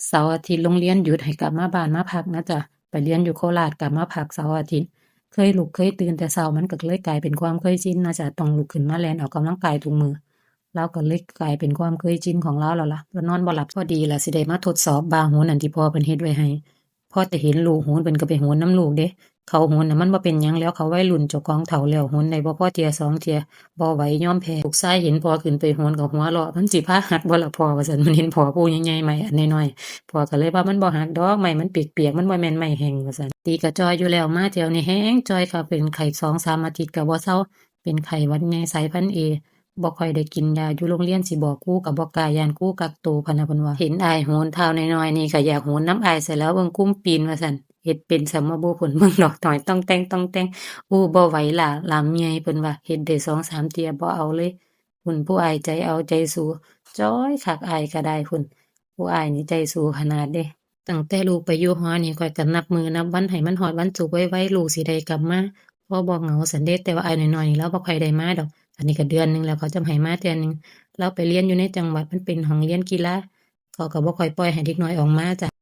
ເສົາອາທິດໂຮງຮຽນຢຸດໃຫ້ກັບມາບ້ານມາພັກນະຈ໊ະ ໄປຮຽນຢູ່ໂຄລາດ ກັບມາພັກເສົາອາທິດ. ເຄີຍລຸກເຄີຍຕື່ນແຕ່ເຊົ້າ ມັນກໍເລີຍກາຍເປັນຄວາມເຄີຍຊິນນະຈະ ຕ້ອງລຸກຂຶ້ນມາແລ່ນອອກກຳລັງກາຍທຸກມື້. ລາວກໍເລີຍກາຍເປັນຄວາມເຄີຍຊິນຂອງລາວແລ້ວລະ ລາວນອນບໍ່ຫຼັບ. ພໍດີລະຊິໄດ້ມາທົດສອບບາໂຫນອັນທີ່ພໍ່ເພິ່ນເຮັດໄວ້ໃຫ້. ພໍແຕ່ເຫັນລູກໂຫນ ເພິ່ນກໍໄປໂຫນນຳລູກເດ້. ເຂົາໂຫນນະມັນບໍ່ເປັນຫຍັງແລ້ວ ເຂົາໄວລຸ້ນ ເຈົ້າຂອງເຖົ້າແລ້ວ ໂຫນໄດ້ບໍ່ພໍເທື່ອສອງເທື່ອ ບໍ່ໄຫວຍອມແພ້. ລູກຊາຍເຫັນພໍ່ຂຶ້ນໄປໂຫນກໍຫົວເລາະ ມັນຊິພາຫັກບໍ່ລະພໍ່ວ່າຊັ້ນ. ມັນເຫັນພໍ່ຜູ້ໃຫຍ່ໆໃໝ່ອັນນ້ອຍໆ ພໍ່ກໍເລີຍວ່າ ມັນບໍ່ຫັກດອກ ໄມ້ມັນປຽກໆ ມັນບໍ່ແມ່ນໄມ້ແຫ້ງວ່າຊັ້ນ. ຕິກະຈ່ອຍຢູ່ແລ້ວ ມາແຖວນີ້ແຮງຈ່ອຍຄັກ ເປັນໄຂ້ສອງສາມອາທິດກໍບໍ່ເຊົາ ເປັນໄຂ້ຫວັດໃຫຍ່ສາຍພັນເອ ບໍ່ຄ່ອຍໄດ້ກິນຢາ. ຢູ່ໂຮງຮຽນຊິບອກຄູກໍບໍ່ກ້າ ຢ້ານຄູກັກໂຕພະນະ ເພິ່ນວ່າ. ເຫັນອ້າຍໂຫນທ້າວນ້ອຍໆນີ້ກໍຢາກໂຫນນຳອ້າຍຊະແລ້ວ ເບິ່ງກຸ້ມປີນວ່າຊັ້ນ. ເຮັດເປັນຊະມະບຸ ພຸ້ນເບິ່ງດອກ ຕ້ອຍຕ່ອງແຕ່ງຕ່ອງແຕ່ງ. ໂອ້ ບໍ່ໄຫວຫຼ້າ ຫຼາມໃຫຍ່ ເພິ່ນວ່າ. ເຮັດໄດ້ສອງສາມເທື່ອ ບໍ່ເອົາເລີຍ. ພຸ້ນຜູ້ອ້າຍໃຈເອົາໃຈສູ້ ຈ່ອຍຄັກ ອ້າຍກໍໄດ້ພຸ້ນ. ຜູ້ອ້າຍນີ້ໃຈສູ້ຂະໜາດເດ້. ຕັ້ງແຕ່ລູກໄປຢູ່ຫໍນີ້ ຂ້ອຍກໍນັບມື້ນັບວັນໃຫ້ມັນຮອດວັນສຸກໄວໆ ລູກຊິໄດ້ກັບມາ ພໍບໍ່ເຫງົາຊັ້ນເດ້. ແຕ່ວ່າອ້າຍນ້ອຍໆນີ້ລາວບໍ່ຄ່ອຍໄດ້ມາດອກ ອັນນີ້ກໍເດືອນໜຶ່ງແລ້ວ ເຂົາຈະໃຫ້ມາເທື່ອໜຶ່ງ. ລາວໄປຮຽນຢູ່ໃນຈັງຫວັດ ມັນເປັນຫ້ອງຮຽນກິລາ ເຂົາກໍບໍ່ຄ່ອຍປ່ອຍໃຫ້ເດັກນ້ອຍອອກມາຈ້ະ.